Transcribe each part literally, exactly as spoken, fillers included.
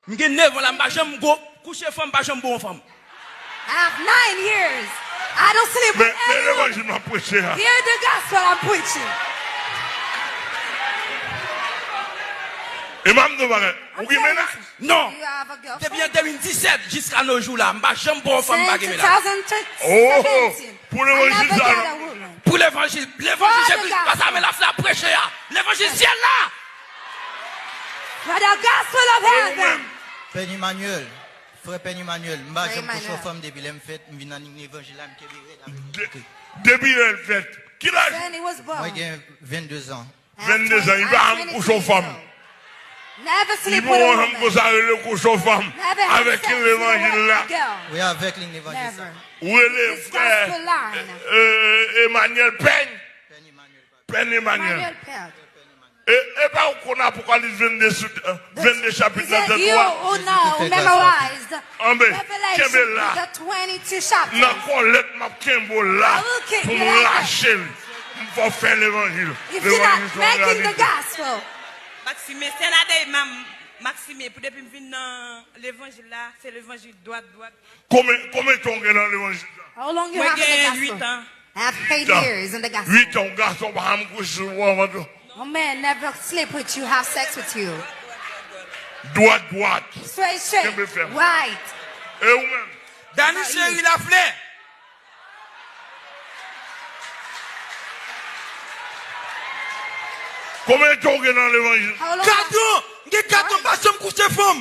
M gen nèf an la, m pa janm go kouche fanm, m pa janm bon fanm. I have nine years. I don't sleep with Men men anyone. levanjil m ap preche a. Hear the gospel I'm preaching. E m ap di w bagay. Ou gen mennaj? Non. You have a Depi an girlfriend. de mil disèt jiska nou jou la, m pa janm bon fanm m pa Since gen mennaj. Oh, two thousand seventeen. Pou I levanjil never sa get la. A woman. Pou levanjil, levanjil Father Jezi Kris, God. Pastè Melas la preche a. Levanjil syèl la. For the gospel of Ou heaven. menm. Pè Emmanuel, frè Pè Emmanuel, m pa Frè janm kouche Emmanuel. yon fanm depi lè m fèt, m vin nan levanjil la, m kenbe rèd avèk De- Depi lè l fèt. Ki laj? When he was born. Mwen gen vennde zan. Vennde zan, li pa janm kouche yon fanm. Never Li sleep pa with a janm woman. Konsa rele kouche yon fanm. Never have Avèk sex with a levanjil woman. La. A girl. Wi, avèk liy levanjil sa. Never. Ou rele This frè gospel line. euh, Emmanuel Pèny. Pè Emmanuel. Pèny Emmanuel. Emmanuel Pelt. E, e pa ou konn Apokalips vennde sou, euh, vennde chapit la, Is it you vennde twa? who know, who memorized Anbe, Revelation, kenbe la. The twenty-two chapters? Nan kòlèt m ap kenbe w la I will keep pou you m like that. Rache l. M fò fè levanjil. If you're not Levanjil se yon making the reyalite. Gospel. Maxime, se nan dey mam, Maxime, pou depi m vin nan levanjil la, se levanjil dwat, dwat. Konbyen konbyen tan w gen nan levanjil la? How long you Mwen have in the gen gospel? Uit an. I have eight years in the gospel. Uit an, gason pa janm kouche sou fanm. A man never sleep with you, have sex with you. Dwat dwat. Straight, straight. Kenbe fèm. Right. E ou menm? Dani Cheri Laflè. Konbyen tan w gen nan levanjil? How long? Kat an! M gen kat an, m pa janm kouche fanm.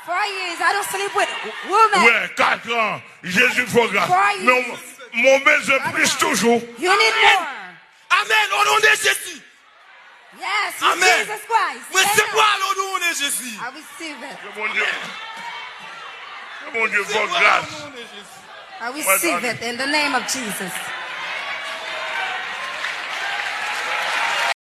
Four years. I don't sleep with women. Wè, kat an. Jezi fè w gras. Four Men w- years. men w bezwen plis toujou. You need more. Amèn, o non de Jezi. Yes, in Amèn. Jesus Christ. Mwen se Amen. pwa o non de Jezi. I receive it. Ke Bondye, ke Bondye Se fè w pwa gras. o non de Jezi. I receive it in the name of Jesus.